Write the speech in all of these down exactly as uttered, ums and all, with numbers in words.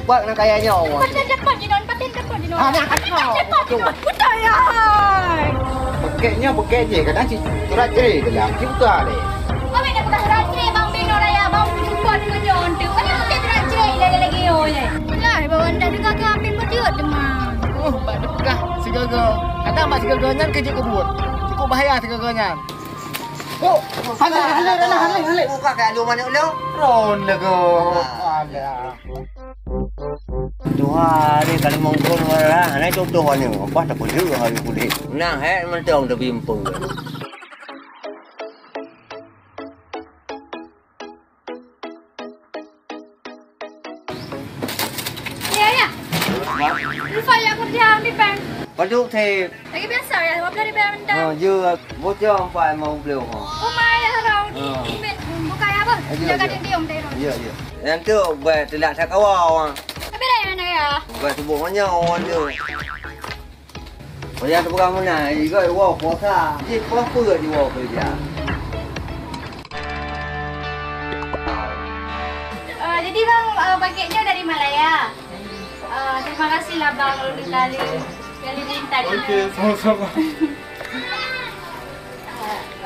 Buat kena kaya nyoe. Paten dapat jinon, paten dapat jinon. Ha, nah, kan kau. Dapat jinon. Betul ya. Paket nyoe, paket je. Kadang si surat cre dalam. Si buka deh. Kami dah pegang surat cre, Bang Beno Raya, Bang jumpa dengan nyoe. Mana pakai surat cre lagi-lagi nyoe. Lah, bawa anda dengar ke ambil berdua teman. Oh, bak dia pegang sigaga. Kadang bak sigaga nyan kejut kebun. Cukup bahaya sigaga nyan. Oh, halai, halai, halai, halai, halai. Buka kat lu manok lu. Ron lego. Alah. Tuha ni kali mongkon lah. Nah, contoh ni. Apa tak boleh hari boleh. Nah, eh, mentong tapi empung. Ya, ya. Lupa ya kerja di bank. Paduk teh. Lagi biasa ya, lima belas ribu yang minta. Ha, je bocor empat mau beliau. Oh, mai ya, Rau. Ha. Buka ya, apa? Ayo, jaga ayo. Dinding, Rau. Ya, ya. Yang tu buat telak sakawa. Tapi dah yang mana ya? Buat tubuh manyau orang tu. Payah teupeugah meunan, igoe woe puasa. Jih peue-peue jiwoe keureuja. Eh, jadi bang, eh, paketnya dari Malaya. Eh, terima kasih lah bang, lalu kali kali minta. Oke, sama-sama.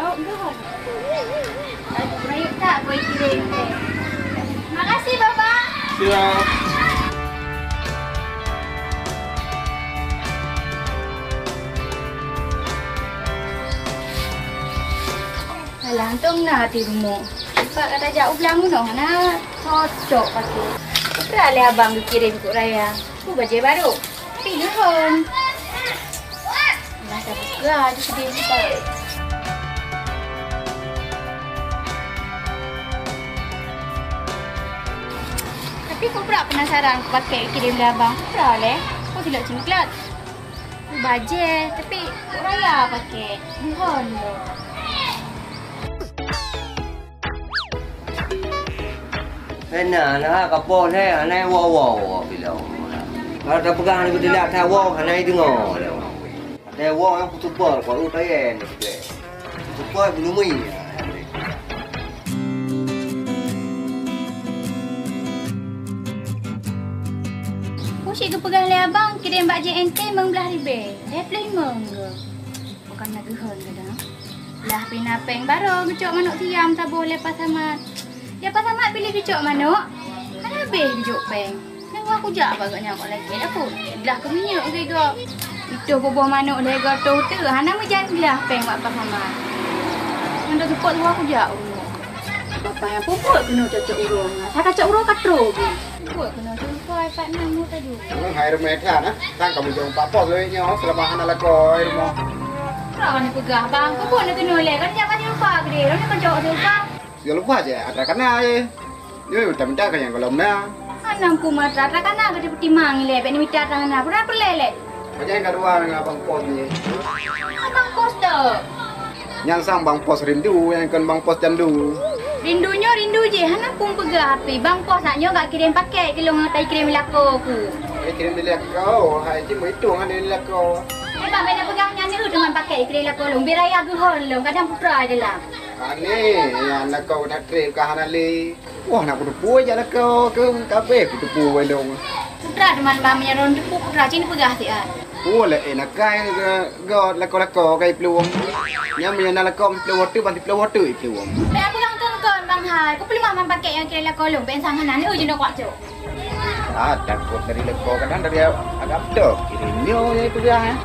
Oh, enggak. Aduh, baik tak, boleh kirim. Makasih, Bapak. Siap. Alah, untông na di rumoh. Sebab kata jak u blang unoe na cocok pakai. Peugah lé abang geukirém keu raya. Ku bajée barô. Tapi leuhon. Lah dah buka, dia sedih juga. Tapi ku pura penasaran ku pakai kirim lé abang. Ku pura lé. Ku silap cingklat. Ku bajée, tapi kok raya pakai. Leuhon lé. Hana, nah, kapoh lé, hana woe-woe, woe, bila. Kalau tapeugah ni beuteulat that woe, hana deungoe lé. Ada woe nyang kutupa, baru tayang ni, kutupa belum. Ku cit geupeugah lé abang, kirém bak J N T limong blaih ribée, lhèe ploh limong geuh. Bukan na geuhon kadang. Lah pih na péng barô geucok manok siam saboh lé Pak Samad. Ya Pak Samad piléh geucok manok, hana habéh geucok péng. Nyang wah kujak bak geuh nyan kok lagèe aku. Glah keu minyeuk geuh. Itôh boboh manok lhèe geuh tôh teuk, hana meujan glah péng bak Pak Samad. Nyan seupôt wah kujak u rumoh. Bapak nyang peubuet keunoe cocok uroe nyan. Ka cocok uroe ka trôh geuh. Peubuet keunoe cocok uroe pat na mu taju. Hmm, hai rumoh that, nah. Kan kamu jong Pak Pos lé nyoe, selama hana lakoe hai rumoh. Droeneuh peugah, Bang, peubuet keunoe lé, kan jak ka jumpa geude, droeneuh ka jok jumpa. Sigoe lupa cit, atra kana, eh. Nyoe minta-minta ka nyang gohlom na. Hana ku mata, atra kana ka jipeutimang ilèe, bèk neumita atra hana. Peue na peureulèe lé? Pajan ka dua ngon abang pos nyoe. Abang pos tu. Nyang sang bang pos rindu, nyang kon bang pos jandu. Rindu nyoe rindu jih, hana ku peugah api. Bang pos nak nyoe gak kirém pakèt keu lôn, tai kirém lako ku. Eh, kirém lako, hai cit meuitong hana lako. Eh, bang, bèk na peugah nyan nyoe deungon pakèt kirém lako lôn. Bèk raya geuhon lôn, kadang putra je lah. Aneh, ya, lakoe na trép ka hana lé. Wah, nak kuteupue jak lakoe keu kabeh kuteupue lôn. Putra teuma bang meunyoe lôn teupue putra cit neupeugah siat. Oh, lé, eh, nakai geuh lakoe-lakoe kai plueng. Nyan meunyoe na lakoe plueng wote, ban plueng wote plueng. Bèk peugah kon-kon bang hai. Ku peuleumah man pakèt nyang keu lakoe lôn, bèk sang hana neu jeuneuh kuak cok. Ah, takot dari leko kadang dari agam tu. Kirim nyo ya itu dia eh.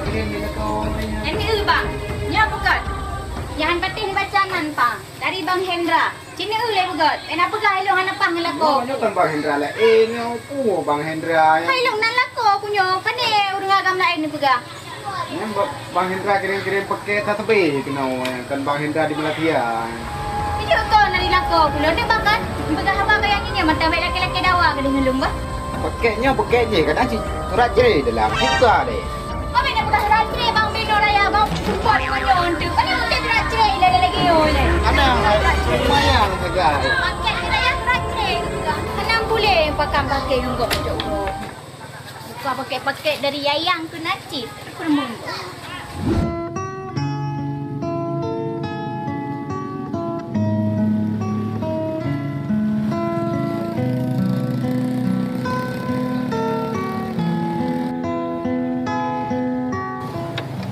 Kirim dia leko. Ini bang, nyo bukan. Jangan patih baca nan pang. Dari Bang Hendra. Cina ulai bugot. Kena peugah ilong anak pang leko. Oh, nyo kan Bang Hendra lah. Eh, nyo ku Bang Hendra. Hai long nan leko ku nyo. Pane urang agam lain ni peugah. Nyan ba-, Bang Hendra kirim-kirim paket tasbih keunoe, kan Bang Hendra di Malaysia. Ijok kon dari lako pulo ni bahkan. Peugah haba kaya nyan mantong bèk laki-laki dawa ke deungon lôn bah. Paket nyoe paket jih kadang cit surat cre dalam buka deh. Kami nak peugah surat cre bang bino raya bang support ngon nyoe untuk. Kan yang mungkin surat cre lagi lagi oh leh. Ada lumayan saja. Paket raya surat cre juga. Enam bulan pakai pakai nunggu jok. Buka paket-paket dari Yayang tu nanti. Permunggu.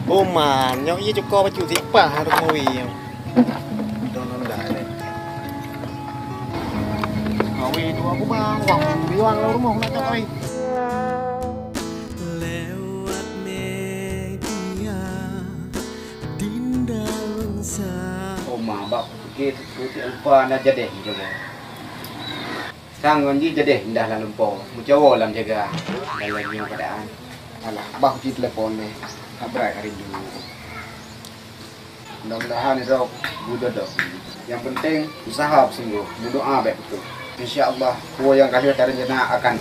Boman, nyoe ie cuko bacut sipah harus mawi. Dong rendah ni. Mawi dua kubang, wang biwang lam rumoh nak cok ai. Lewat media, Dinda Lensa. Oma, bak pike kutik lupa na jadeh ni coba. Sang ngon jih jadeh indah lam lumpoe, meucawo lam jaga. Dalam nyoe keadaan. Alah, bah uji telepon deh. Hak brat ka rindu. Mudah-mudahan idok bujodoh. Yang penting usaha beusungguh, meudoa bèk putoh. Insya Allah, peue nyang ka lheueh tarencana akan.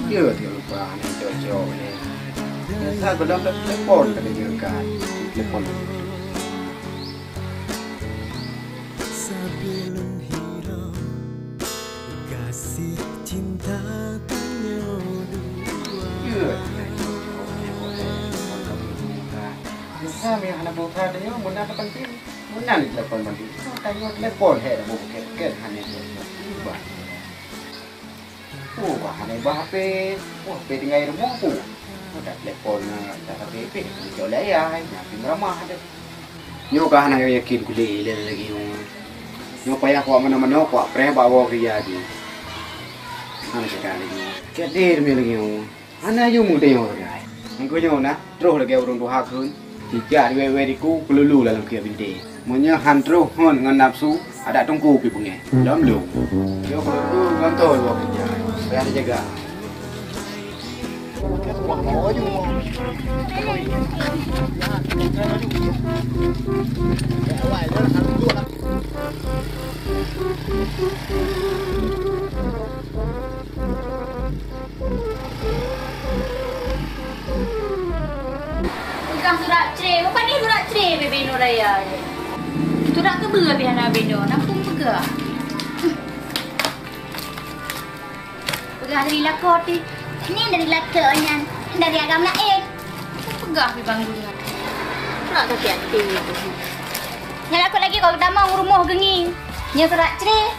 Dia tak lupa ni cocok ni. Biasa belum telepon tadi dia kan. Telepon. Sebelum hilang kasih cinta tanyoe dua. Ya. Biasa meh hana buka dia, beuna penting. Beuna ni telepon penting. Tanyoe telepon he dah buka, kan hana buka. Ubah. Oh, bah, hana bah H P. Oh, H P tinggai rumoh ku. Oh, dah telepon, dah H P, H P, jauh lé ayah, nyan pih ramah deh. Nyoe ka hana yakin kulé lé lagèe nyoe. Nyoe payah kuat manoe-manoe, kuat preh bak woe keurija jih. Hana cit lagèe nyoe. Cit deh lagèe nyoe. Hana yum geutanyoe sagai. Nyan keuh nyoe na, troh lagèe ureueng tuha kheun, cicak diwèe-wèe diku keululu lam keubiet bintéh. Meunyoe han troh hon ngon nafeusu, adak teungku pih beungèh. Lom lom. Yoh keululu ngon toh luwa keurija. Payah tajaga. Peugah surat cerai. Bukan ni surat cerai, Bebe Nur Raya je. Surat keubeue pih hana Bebe Nur. Nampu peugah. Peugah dari lakoe teuh. Nyan dari lakoe nyan. Dari agam laén. Peugah pih bang guna. Surat sakét até tu. Nyan lakoe lagi kau tamong rumoh geungieng. Nyan surat cerai.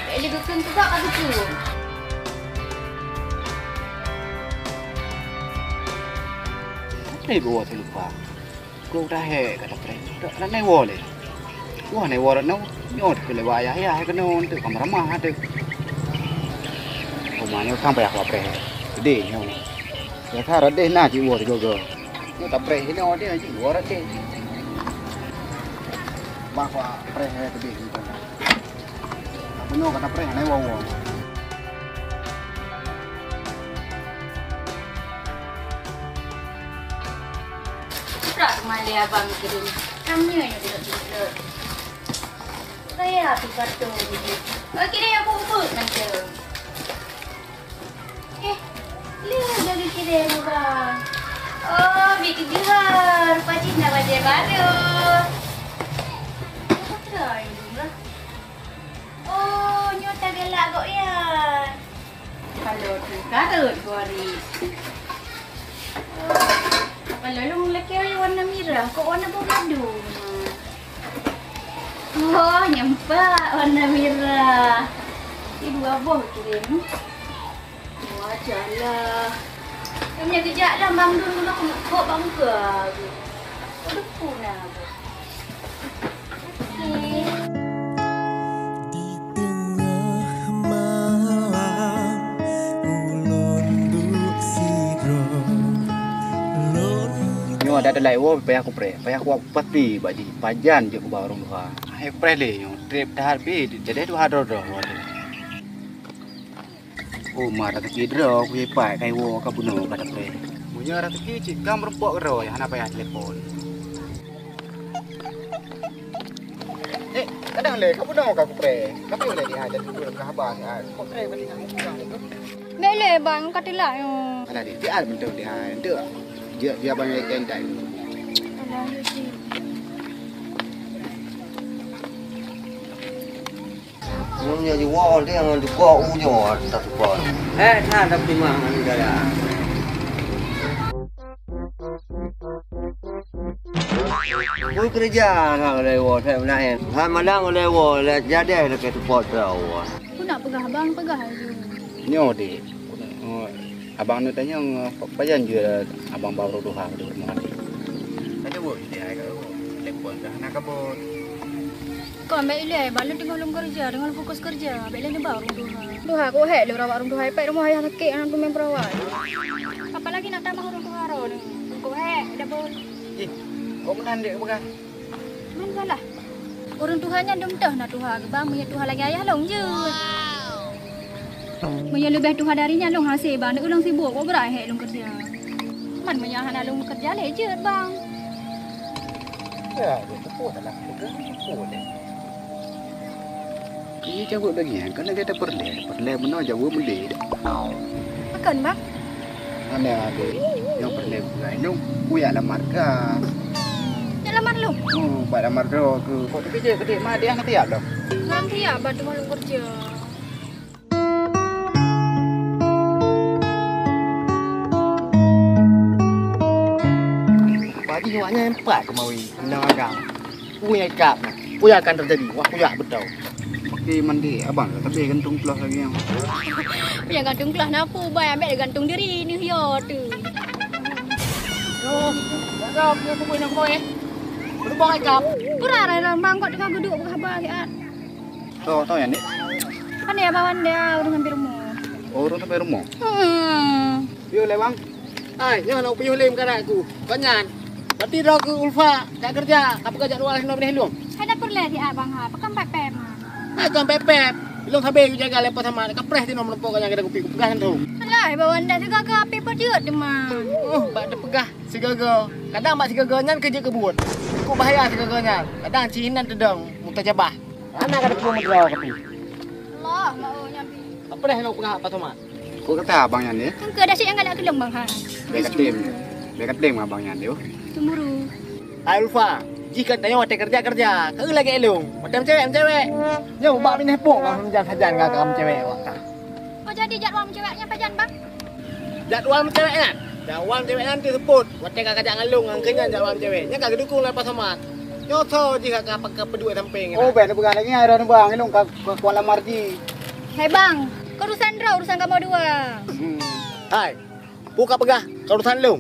Bèk lé geukheun peugah ka geukheun. Hei, geuwoe teuh lupa. Keu dah hèk ka tapreh. Tak, tak nai woe lé. Wah, nai woe rat nyoe. Nyoe teuh lewat ayah-ayah keunoe untuk kamar ramah teuh. Rumah nyoe kan payah tapreh. Gede nyoe. Biasa rat deh na cit woe teuh gogo. Nyoe tapreh hinoe deh cit woe rat deh. Bah, bah, preh hai teuh deh. Bunoe ka tapreh hana woe-woe. Prak teuma lé abang kirim. Kam nyoe nyoe duek-duek. Raya api patung ni. Oh, kirim aku ubut nanti. Eh, lé lagi kirim abang. Oh, bit kejeuhan. Pajih nak bajèe baru. Apa try dulu lah? Oh, nyoe tagalak gobnyan. Kalau tu karot gori. Oh, kalau lôn lakèe warna mirah, kok warna boh madu. Oh, nyempak warna mirah. Ni dua boh kirim. Wajar lah. Kami keujak dah Bang Dun dulu, kok Bang Dun. Udah punah aku. Oke. Di teungoh malam ulôn duek sidroe. Lôn Nyoe adak teulai woe payah kupreh, payah kuwat pasti bak jih pajan jeuet kuba ureueng tuha. Hai kupreh lé nyoe, trép that pih jadi tuha droe-droe woe. Oh, ma raseuki droe, kuyepat kai woe ka bunoe ka tapreh. Meunyoe raseuki cit ka meurumpok keudroe, hana payah telepon. Eh, kadang lé ka bunoe ka kupreh. Ka piôh lé di hai dan dua ka haba di hai. Kok trép berarti nak ngomong itu. Bèk lé, Bang, ka telat nyoe. Alah, di, di ai mantong di hai. Enteuk. Dia, dia banyak ikan tai. Alah, ya sih. Nyoe nyoe jiwoe, dia ngon teuka u nyoe, tak teuka. Eh, na tapi mah ngon dara. Kui keureuja na ulèe woe, saya meulaén. Hai malam ulèe woe, lé jadeh lakèe teuka teuka. Ku nak peugah bang, peugah laju. Nyoe, Dek. Oh, abang neuk tanyong, pajan jeuet abang ba ureueng tuha di rumoh, Dek? Ka jaweueb, Dek, ai ka jaweueb. Telepon ka hana kabot. Kon, bèk ilèe, bak lôn teungoh lôn keureuja, teungoh lôn fokus keureuja, bèk lôn ba ureueng tuha. Tuha, kok hék lôn rawat ureueng tuha, pèt rumoh ayah sakét, aneuk teumèe peurawat. Apalagi na tamah ureueng tuha droeneuh. Kok hék, dah bol. Ih, kok meunan, Dek, peugah? Man salah. Ureueng tuha nyan dum teuh na tuha geuba, meunyoe tuha lagèe ayah lôn jeuet. Meunyoe leubeh tuha dari nyan lôn hase ba, aneuk ulôn sibuk, kok geurak hék lôn keureuja. Man meunyoe hana lôn keureuja lé jeuet, Bang. Ya, dia teupeu salah. Dia teupeu deh. Iya, jaweueb lagèe nyan, kan lagèe tapeureulèe. Peureulèe meunoe jaweueb meudeh. Pakon, Bang? Hana, Dek. Nyoe peureulèe bukai lôn. Kujak lamar ka. Jak lamar lôn? Oh, bak lamar droe keuh. Kok tapi jeuet keu Dek, ma Dek hana siap lom? Hana siap, bak teuma lôn keureuja. Padi awaknyan empat keumawi, undang agam. Peue nyang ikab nyan? Peue nyang akan teujadi? Wah, kujak beutôi. Oke, mandi abang, tapi gantung ploh lagi nyan. Nyang gantung ploh na peue, bai, ambek gantung diri neuh yo tu. Yo, jaga punya kubui nang koi. Berubah ikab. Kurang dah bang, kok tengah guduk buka haba siat. Toh, toh nyan, Dek? Pandai abang Wanda, ureueng ngambil rumoh. Oh, ureueng sampai rumoh? Hmm. Yo, lé bang. Hai, nyoe na piôh lé meukarat ku. Kon nyan. Berarti droe keu Ulfa, jak keureuja, ka peugah jadwal sinoe binéh lôn. Hai, dak peureulèe siat bang ha, pakon pèp-pèp man. Hai, kon pèp-pèp. Lôn sabe kujaga lé Pak Samad, ka preh sinoe meureumpok nyang gata kupi, kupeugah nyan tu. Alah, bang Wanda sigoe-goe api peujeuet teuma. Oh, bak teupeugah sigoe-goe. Kadang bak sigoe-goe nyan keu jeuet keu buet. Cukup bahaya sigoe-goe nyan. Kadang ci inan teudong, mutajabah. Hana ka teupeue meudroe keupi. Allah, mak, oh, nyan pi. Ka preh lôn peugah Pak Somad. Kok gata abang nyan, ya? Kan keu dah siap nyang galak keu lôn, Bang, ha. Bèk katem. Bèk katem abang nyan, yo. Cemburu. Hai Ulfa, jih kan tanyoe watèe keureuja-keureuja, ka eu lagèe lôn. Watèe meucewek, meucewek. Nyoe bak binéh pok, bang, sajan-sajan ngon meucewek awak ka. Oh, jadi jadwal meucewek nyan pajan, Bang? Jadwal meucewek nyan. Jadwal meucewek nyan teuseupôt watèe ka kajak ngon lôn, ngon keu nyan jadwal meucewek. Nyan ka geudukung lé Pak Somad. Nyoe soe jih ka, ka, ka peuduek sampéng nyan. Oh, bèk neupeugah lagèe nyan, droeneuh bang, lôn ka, ka kuat lamar jih. Hai bang, keu urusan droe, urusan kamoe dua. Hmm. Hai, peue ka peugah keu urusan lôn?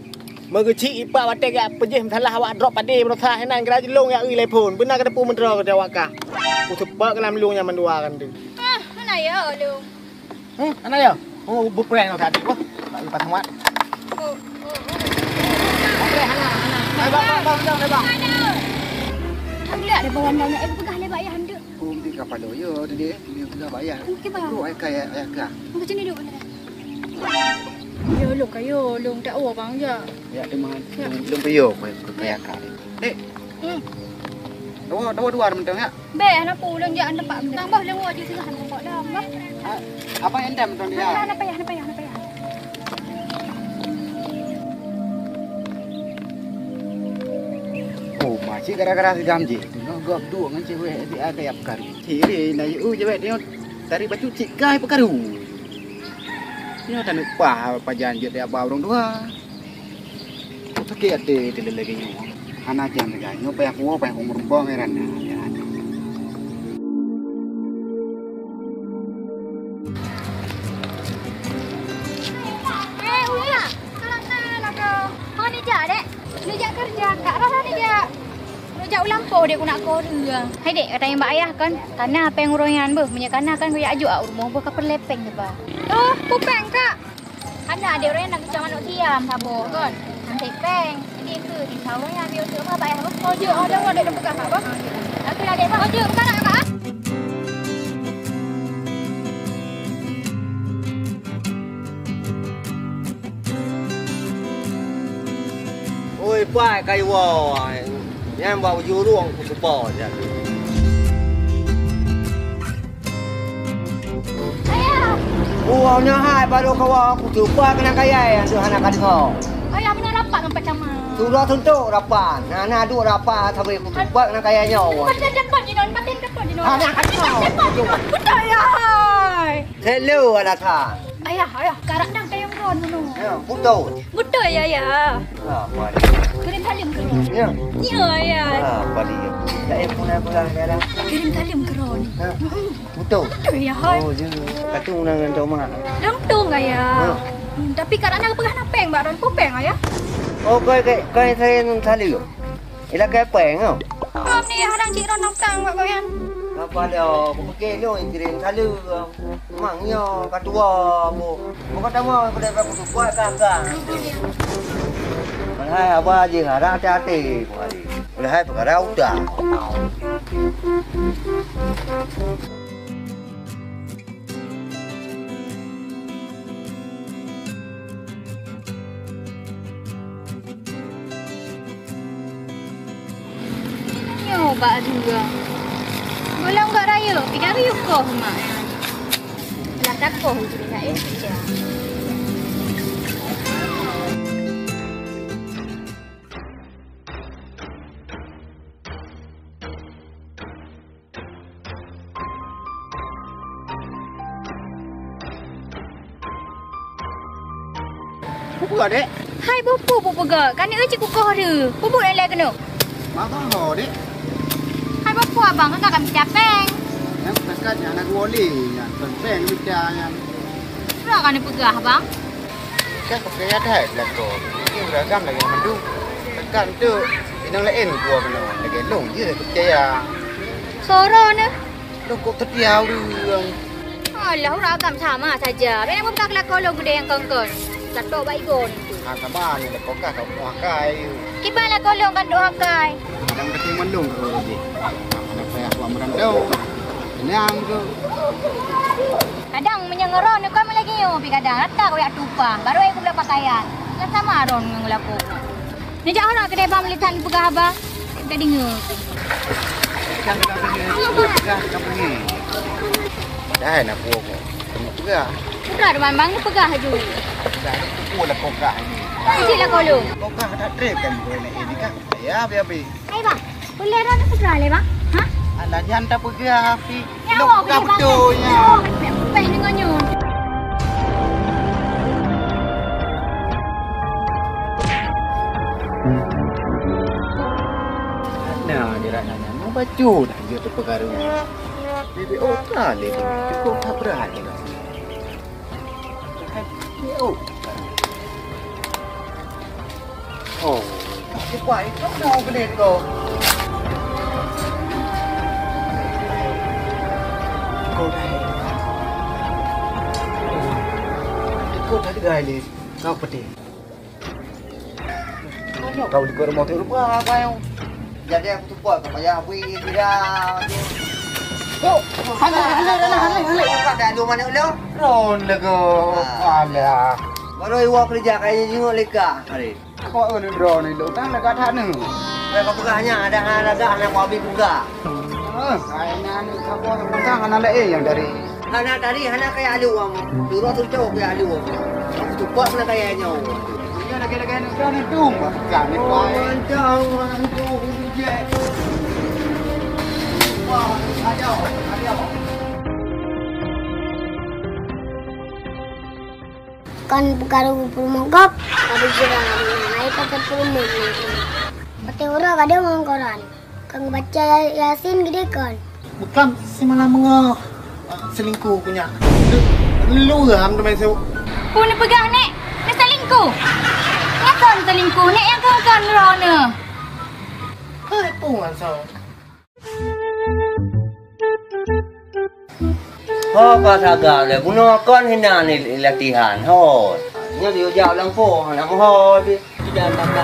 Meugeuchik ipak watèe geujak peujeuet masalah awak drop padé baroesa, hinan geura lôn jak eu lé phôn. Beuna ka teupeue meudroe keu awak kah. Kuseupôt keu lam lôn nyan mandua kan tu. Ah, hana ya lôn. Heh, hana ya? Oh, beuprank tadi. Wah, tak lepas semat. Oh, oh, oh. Hana, hana. Hai, bang, bang, bang, bang, bang. Hana. Hana, ada bawang dalam. Eh, peugah lé bak ayah handeuk. Oh, mungkin ka paloe ya tadi, eh. Dia peugah bak ayah. Okey, bang. Bro, ayah kah, ayah kah. Mungkin sini duduk. Ya, lôn ka, ya, lôn tak, oh, bang, ya. Ya, terima. Ya. Lôn, lôn ka, ya, kaya, kaya kah. Eh. Hmm. Dua, dua, dua, mentang, ya. Bèk, hana peue, lôn jak teumpat mantong. Bah, lôn woe jih singoh hana teumpat dah, bah. Ha, apa yang dah mantong dia? Hana, hana payah, hana payah, hana payah. Oh, masih gara-gara si Gamji. Tengah gop dua ngan cewek di ada yang pekaru. Ciri na yu cewek dia tari baju cik kai pekaru. Nyoe taneuk pah pajan jeuet di aba ureueng tuha. Sakét até teuh lagèe nyoe. Hana jam lagèe nyoe, payah kuwoe, payah kumeureumpok, heran na, ya. Eh, Uya, kalon na lagoe. Hana jak, Dek? Neujak keureuja, Kak. Rara neujak. Neujak u lampôh, Dek, ku nak keu ureueng. Hai, Dek, katanya bak ayah kan, kana péng uroe nyan beuh. Meunyoe kana kan, kujak jok u rumoh beuh, ka peureulèe péng teuh ba. Oh, peue péng, Kak? Hana, Dek, ureueng na geucok manok siam saboh kon. Hanté péng. Jadi, keu insya Allah, ya, biar untuk apa, Pak, ya? Oh, jeuet, oh, jangan, Dek, dah peugah, Pak, bah. Aku lah, Dek, bah. Oh, jeuet, bukan nak, Pak, ah. Oi, Pak, kayu woe. Nyan bak uju rueng ku seupôt jan. Ayah! Uroe nyoe hai barô kawa kutuba keunan kayèe nyang hana kadeungoe. Ayah, meunan rapat ngon Pak Camat. Sudah suntok rapat. Hana duek rapat sabe kutuba keunan kayèe nyoe. Lepas dah dapat jinoe, lepas dah dapat jinoe. Hana kadeungoe. Lepas dah dapat jinoe. Beutôi, ayah. Hello, Alasa. Ayah, ayah, karak dang tayong ko. Ya, beutôi. Beutôi, ya, ya. Apa dia? Kirim saleuem keu droe. Ya. Ya, ya. Apa dia? Saya pun nak pegang darah. Kirim saleuem keu droe. Ya. Beutôi. Beutôi, ya, hai. Oh, ya. Kata orang ngon coma. Langsung, ya. Ha. Hmm, tapi kat na peugah na péng, bak droe pun péng, ya. Oh, kau, kau, kau saya nun saleuem. Ilakèe péng nyoe. Mam ni hadang cit ron nafang bak goyan. Napa dah? Kupike nyoe kirim saleuem. Mang nyoe ka tuha bu. Bukan tamu pada aku tu buat kakak. Padahai abah je harap hati-hati. Padahai perkara utang. Nyoe bak dua. Golom gak rayeuk, pih dari yukoh mak nyan. Lah takoh jih nak eh. Peue peugah, Dek? Hai, peue-peue peugah. Kan eu cit kukoh deuh. Peue buet lé keunoe? Mama ho, Dek. Hai, peue-peue abang, kakak ka mita péng. Nyang kakak nyan aneuk wali nyan, péng mita nyan. Peue ka neupeugah, Bang? Kan peucaya that lakoe. Ini beragam lagi mandum. Tekan tu inong laén gua kena lagi long je peucaya. Soro neh. Long kok tetia ureueng. Alah, ureueng agam sama saja. Bèk nak buka lakoe long geude nyang kon-kon. Sato bak igon tu. Ha, sama ni lakoe kah kau akai. Kiban lakoe long kan dok akai. Kadang kata mandum kalau lebih. Anak saya aku merantau. Kenyang tu. Kadang meunyoe ngeurôn nyoe kon meulagèe nyoe pih kadang rata keuyak tupa, barô ayah geublak pakaian. Nyang sama rôn ngon lakoe. Neujak uroe keudè bang meulitan peugah haba. Ka deungoe. Kan ka deungoe, peugah ka bunyi. Padahai na peue kok. Peugah. Peugah depan bang peugah laju. Peugah ni peue lakoe kah ni. Isi lakoe lôn. Lakoe kah tak trép kan keu nenek ini kah. Ya, abi-abi. Hai bang, boleh rasa peugah lé bang? Ha? Alah nyan tapeugah api. Ya, lok awak boleh bang. Betul nya. Ya, awak boleh. Baik dengan nyoe. Nah, di rana nyan mau bacut aja tu perkara. Bibi oka lé tu. Cukup tak berat ni. Oh. Oh, tak cukup itu tu gede tu. Kau dah. Kau dah dengar ni. Kau pedih. Kau di rumah tu lupa apa yang. Jadi aku tu buat apa ya, aku ini tidak. Oh, halah, halah, halah, halah, halah. Bukan dah dua mana lo? Ron lego. Ah. Alah. Baru iwa kerja kayak jenguk leka hari. Kok anu drone ni lo tang leka tak nu. Leka peugahnya ada hal ada anak wabi buka. Ah, saya nani apa tentang anak lain yang dari Hana tadi, hana kaya alu wang. Turun tu jauh kaya alu wang. Cepat mana kaya nyawa. Iya, lagi-lagi anak kau ni dum. Kami Oh, pakai. Mantap, orang tu je. Wah, ada, ada. Kan peukaru peurumoh gob, tapi jira naik kata peurumoh ni. Kata orang ada orang koran. Kang baca Yasin gede kon. Bukan semalam mengoh selingkuh punya. Lu ham tu main su. Pun peugah nek, nek selingkuh. Nek kon selingkuh, nek yang kon kon roh ne. Hai pun so. Ho ka saga lé bunoe kon hina ni latihan. Ho. Nyoe diujak lam po anak moho di. Tidak ada.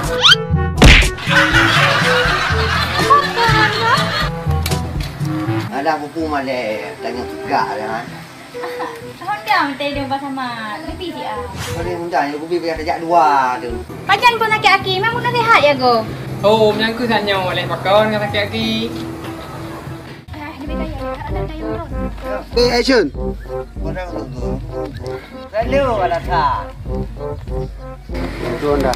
Ada buku malé tanya suka dah. Honda minta hidup bersama. Lebih dia. Boleh mudah ya buku biar sejak dua tu. Pajan pun sakit aki, memang pun sehat ya go. Oh, menyangkut sanyo oleh pakon dengan sakit aki. Be action. Lalu alasan. Itu anda.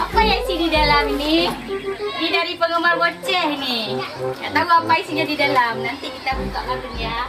Apa yang isi di dalam ini? Ini dari penggemar Boceh ini. Tak tahu apa isinya di dalam. Nanti kita buka bareng ya.